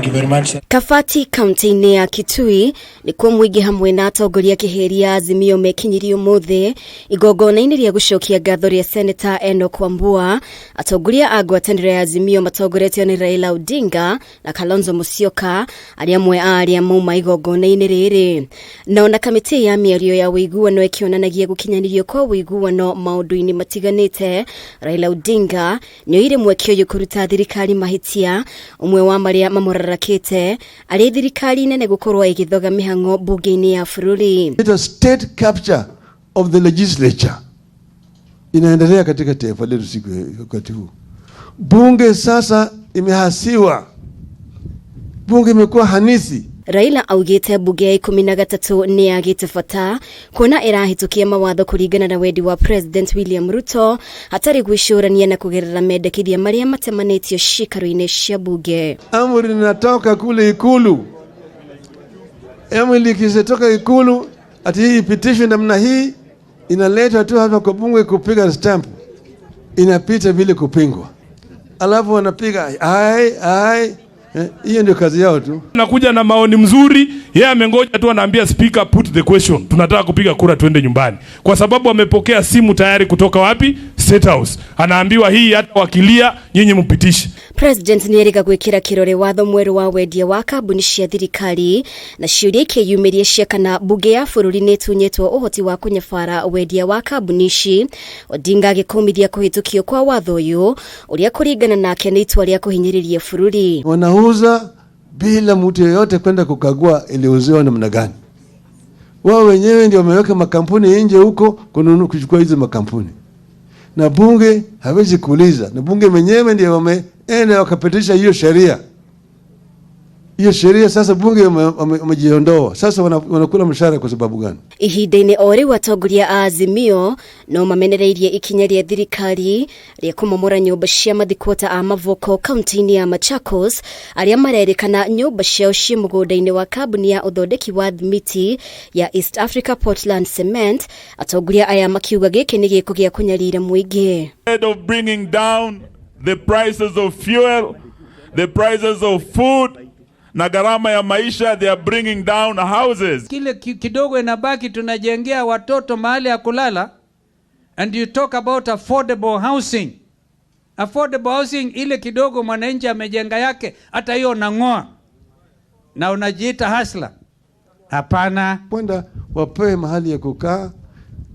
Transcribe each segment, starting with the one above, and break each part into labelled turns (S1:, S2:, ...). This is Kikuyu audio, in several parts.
S1: You very much.
S2: Kabati kaunti-inĩ ya Kitui nĩkuo mũingĩ hamwe na atongoria kĩhĩri ya Azimio mekinyirie ũmũthĩ igongona-inĩ rĩa gũcokia ngatho rĩa Seneta Enoch Wambua. Atongoria a ngwatanĩro ya Azimio matongoretio nĩ Raila Odinga na Kalonzo Musyoka arĩa amwe a arĩa mauma igongona-inĩ rĩrĩ. Na ona kamĩtĩ ya mĩario ya ũiguano ĩkĩonanagia gũkinyanĩrio kwa ũiguano maũndũ-inĩ matiganĩte, Raila Odinga nĩoire mweke ũyũ kũruta thirikari mahĩtia, ũmwe wa marĩa mamũrarakĩte arĩ thirikari nene gũkorwo ĩgĩthoga mĩhang'o mbunge-inĩ ya bũrũri.
S3: It's a state capture of the legislature inaendelea katika taifa letu siku wakati huu. Bunge sasa imehasiwa, bunge imekuwa hanisi.
S2: Raila augĩte mbunge ya 13 nĩ yagĩte bata kuona ĩrahĩtũkia mawatho kũringana na wendi wa President William Ruto hatarĩ gwĩcũrania na kũgerera mendekithia marĩa matemanĩtio ciikaro-inĩ cia bunge.
S3: Amri inatoka kule Ikulu, amri ikishatoka Ikulu ati hii ipitishwe namna hii, inaletwa tu hapa kwa bunge kupiga stamp, inapita bila kupingwa, alafu wanapiga aye aye. Hiyo ndio kazi yao tu.
S4: Nakuja na maoni mzuri, yeye amengoja tu, anaambia speaker, "Put the question, tunataka kupiga kura tuende nyumbani," kwa sababu amepokea simu tayari kutoka wapi? State House. Anaambiwa hii hata wakilia nyinyi mpitishe.
S2: President nĩerĩga gwĩkĩra kĩrore watho mwerũ wa wendia wa kambuni cia thirikari na ciũria ikĩyumĩria cia kana mbunge ya bũrũri nĩ ĩtunyĩtwo ũhoti wa kũnyabara wendia wa kambuni ici. Odinga agĩkũmithia kũhĩtũkio kwa watho ũyũ ũrĩa kũringana nake nĩ itua rĩa kũhinyĩrĩria bũrũri.
S3: Wanauza bila mtu yeyote kwenda kukagua iliuziwa namna gani. Wao wenyewe ndio wameweka makampuni nje huko kununua, kuchukua hizo makampuni, na bunge hawezi kuuliza, na bunge wenyewe ndio wameenda wakapitisha hiyo sheria. Hiyo sheria sasa bunge wamejiondoa sasa, wanakula mshahara kwa sababu gani?
S2: Ihinda-inĩ o rĩu atongoria a Azimio no mamenereirie ikinya rĩa thirikari rĩa kũmomora nyũmba cia mathikwota a Mavoko kaunti-inĩ ya Machakos arĩa marerĩkana nyũmba ciao ciĩ mũgũnda-inĩ wa kambuni ya ũthondeki wa thimiti ya East Africa Portland Cement. Atongoria aya makiuga gĩkĩ nĩ gĩko gĩa kũnyarira mũingĩ.
S5: Instead of bringing down the prices of fuel, the prices of food, na gharama ya maisha, they are bringing down houses.
S6: Kile kidogo inabaki tunajengea watoto mahali ya kulala, and you talk about affordable housing. Affordable housing ile kidogo mwananchi amejenga yake, hata hiyo unang'oa na unajiita hustler. Hapana.
S3: Kwenda wapewe mahali ya kukaa,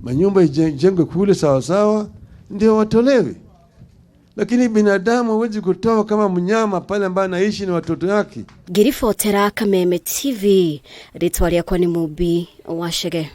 S3: manyumba ijengwe kule sawa sawa, ndio watolewe. Lakini binadamu hawezi kutoa kama mnyama pale ambaye anaishi na watoto yake.
S2: Ngĩribotera Kameme TV, rĩtwa rĩakwa nĩ Mumbi Wacege.